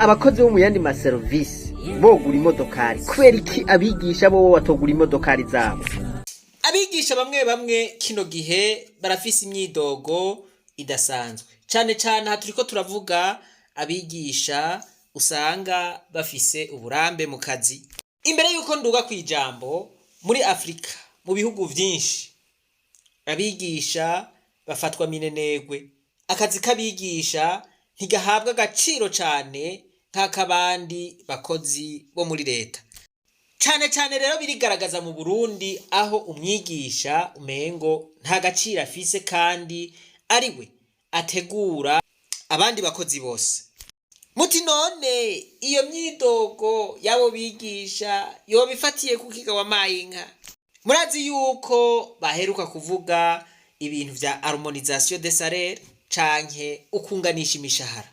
abakozi bo mu yandi maserivisi bogura imodokari, kubera iki abigisha bo batogura imodokari zabo? Abigisha bamwe bamwe kino gihe barafise imyidogo idasanzwe cane cane. Aha turiko turavuga abigisha usanga bafise uburambe mu kazi. Imbere yuko nduga kw'ijambo, muri Afurika, mu bihugu vyinshi, abigisha bafatwa minenegwe. Akazi k'abigisha ntigahabwa agaciro cane nk'akabandi bakozi bo muri leta. Cane cane rero birigaragaza mu Burundi, aho umwigisha umengo nta gaciro afise kandi ari we ategura abandi bakozi bose. Muti none iyo myidogo y'abo bigisha yoba ifatiye ku kiga wa mayinka? Murazi yuko baheruka kuvuga ibintu vya harmonisation des salaires canke ukunganisha imishahara.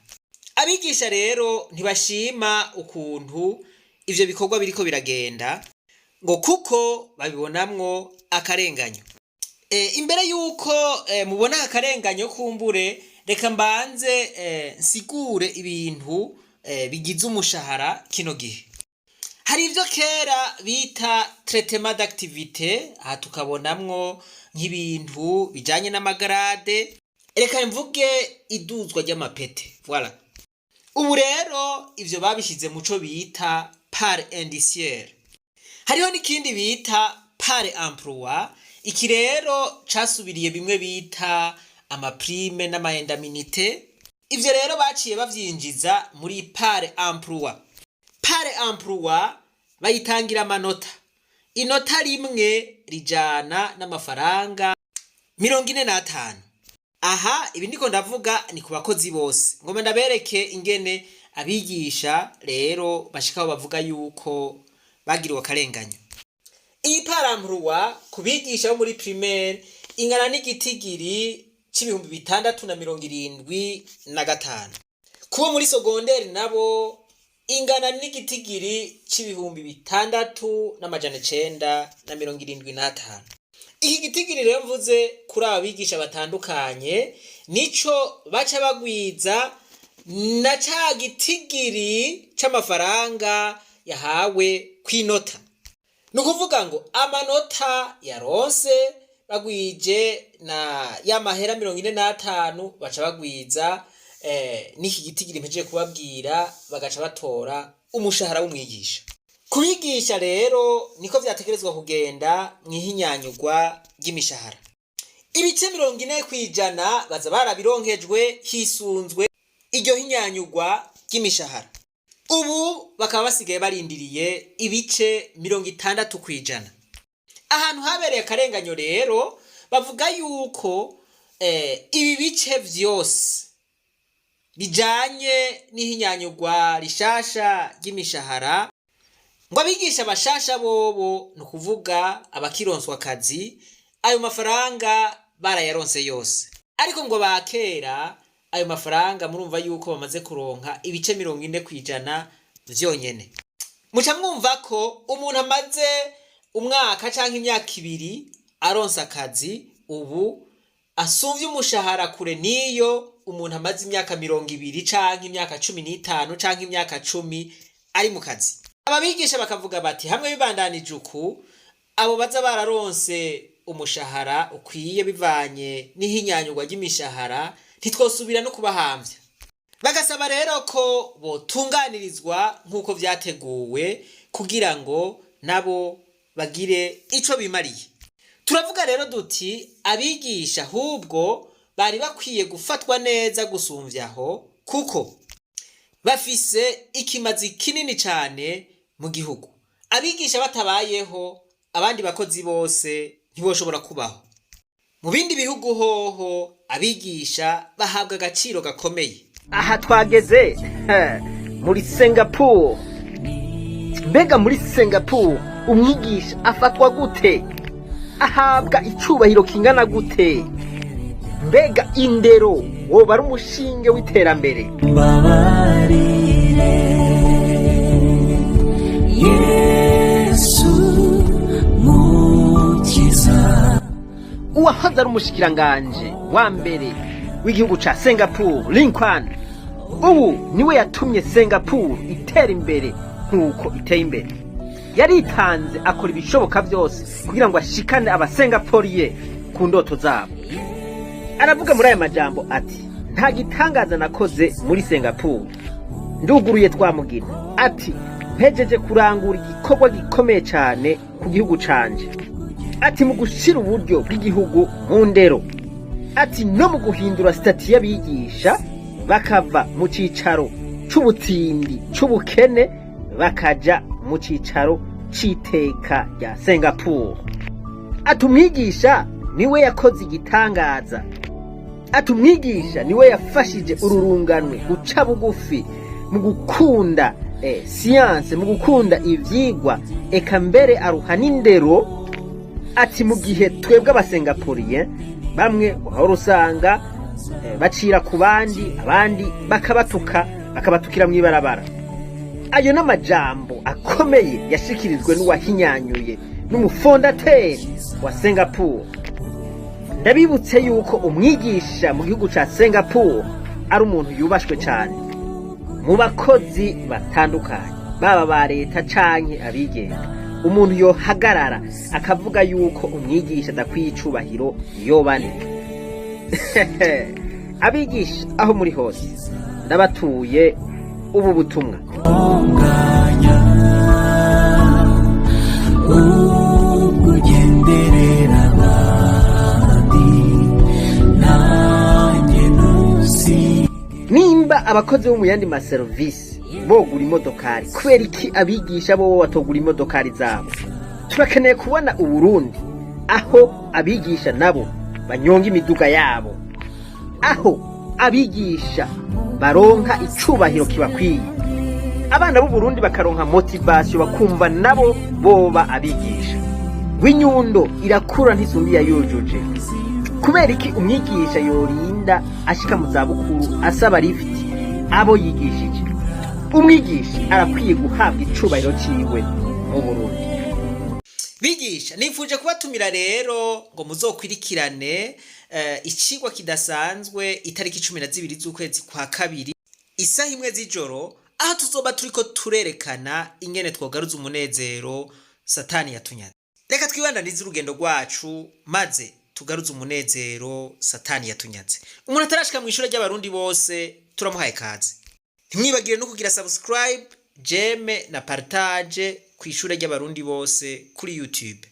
Abigisha rero ntibashima ukuntu ivyo bikorwa biriko biragenda, ngo kuko babibonamwo akarenganyo. Imbere yuko mubona akarenganyo, kumbure reka mbanze nsigure ibintu bigize umushahara kino gihe. Hari ivyo kera bita traitement d'activité, aha tukabonamwo nk'ibintu bijanye n'ama grades, reka mvuge iduzwa ry'amapete, voilà. Ubu rero ivyo babishize muco bita part indiciaire. Hariho n'ikindi bita part emploi. Iki rero casubiriye bimwe bita ama primes n'ama indemnités. Ivyo rero baciye bavyinjiza muri part emploi. Part emploi bayitangira amanota. Inota rimwe rijana n'amafaranga 45. Aha ibi ndiko ndavuga ni ku bakozi bose. Ngomba ndabereke ingene abigisha rero bashikaho bavuga yuko bagiriwe akarenganyo. Iyi part emploi ku bigisha bo muri primaire ingana n'igitigiri c'6,075. Kubo muri secondaire nabo ingana n'igitigiri c'6,975. Iki gitigiri rero mvuze kuri aba bigisha batandukanye, nico baca bagwiza na ca gitigiri c'amafaranga yahawe kw'inota. Ni ukuvuga ngo amanota yaronse bagwije na ya mahera 45, baca bagwiza n'iki gitigiri mpejeje kubabwira, bagaca batora umushahara w'umwigisha. Kubigisha rero niko vyategerezwa kugenda mw'ihinyanyurwa ry'imishahara. Ibice 40% baza barabironkejwe hisunzwe iryo hinyanyurwa ry'imishahara. Ubu bakaba basigaye barindiriye ibice 60%. Ahantu habereye akarenganyo rero, bavuga yuko ibi bice vyose bijanye n'ihinyanyurwa rishasha ry'imishahara, ngo abigisha bashasha bobo, ni ukuvuga abakironswa akazi, ayo mafaranga barayaronse yose, ariko ngo ba kera ayo mafaranga murumva yuko bamaze kuronka ibice 40% vyonyene. Muca mwumva ko umuntu amaze umwaka canke imyaka 2 aronse akazi ubu asumvye umushahara kure niyo umuntu amaze imyaka 20 canke imyaka 15 canke imyaka 10 ari mu kazi. Aba bigisha bakavuga bati hamwe bibandanije uku, abo baza bararonse umushahara ukwiye bivanye n'ihinyanyurwa ry'imishahara, ntitwosubira no kubahamvya. Bagasaba rero ko botunganirizwa nk'uko vyateguwe kugira ngo nabo bagire ico bimariye. Turavuga rero duti abigisha ahubwo bari bakwiye gufatwa neza gusumvyaho, kuko bafise ikimazi kinini cane mu gihugu. Abigisha batabayeho, abandi bakozi bose ntiboshobora kubaho. Mu bindi bihugu hoho abigisha bahabwa agaciro gakomeye. Aha twageze muri Singapore. Mbega muri Singapore umwigisha afatwa gute? Ahabwa icubahiro kingana gute? Mbega indero woba ari umushinge w'iterambere? Mbabarire Yesu Mukiza. Uwahoze ari umushikiranganje wa mbere w'igihugu ca Singapore, Lee Kuan Ubu niwe yatumye Singapore itera imbere nk'uko iteye imbere. Yaritanze, akora ibishoboka byose kugira ngo ashikane Abasingaporiye ku ndoto zabo. Aravuga muri aya majambo ati: "Nta gitangaza nakoze muri Singapore, nduguruye twamugina." Ati: "Mpejeje kurangura igikorwa gikomeye cyane ku gihugu canje." Ati: "Mu gushira uburyo bw'igihugu mu ndero." Ati: "No mu guhindura statut y'abigisha, bakava mu cicaro c'ubutindi, c'ubukene, bakaja mu cicaro c'iteka rya Singapore." Ati: "Umwigisha niwe yakoze igitangaza." Ati: "Umwigisha niwe yafashije ururunganwe guca bugufi mu gukunda siyanse, mu gukunda ivyigwa, eka mbere aruha n'indero." Ati: "Mu gihe twebwe Abasingapuriye bamwe wahora usanga bacira ku bandi, abandi bakabatuka, bakabatukira mw'ibarabara." Ayo n'amajambo akomeye yashikirijwe n'uwahinyanyuye, n'umufondateri wa Singapore. Ndabibutse yuko umwigisha mu gihugu ca Singapore ari umuntu yubashwe cane mu bakozi batandukanye, baba ba leta canke abigenga. Umuntu yohagarara akavuga yuko umwigisha adakwiye icubahiro yobane? Abigisha aho muri hose, ndabatuye ubu butumwa. Onganya ubwo ugenderera abandi, nanjye ntusi. Nimba abakozi bo mu yandi maserivisi bogura imodokari, kubera iki abigisha bo batogura imodokari zabo? Turakeneye kubona Uburundi aho abigisha nabo banyonga imiduga yabo, aho abigisha baronka icubahiro kibakwiye, abana b'Uburundi bakaronka motivation, bakumva nabo boba abigisha. W'inyundo irakura ntisumbiye yujuje. Kubera iki umwigisha yorinda ashika mu zabukuru asaba lift abo yigishije? Umwigisha arakwiye guhabwa icubahiro ciwe mu Burundi. Bigisha, nifuje kubatumira rero ngo muzokwirikirane icigwa kidasanzwe itariki 12 z'ukwezi kwa kabiri, isaha 1 z'ijoro, aho tuzoba turiko turerekana ingene twogaruza umunezero Satani yatunyaze. Reka twibandanize urugendo rwacu maze tugaruze umunezero Satani yatunyaze. Umuntu atarashika mu ishure ry'Abarundi bose, turamuhaye kaze. Ntimwibagire no kugira subscribe, j'aime na partage ku ishure ry'Abarundi bose kuri YouTube.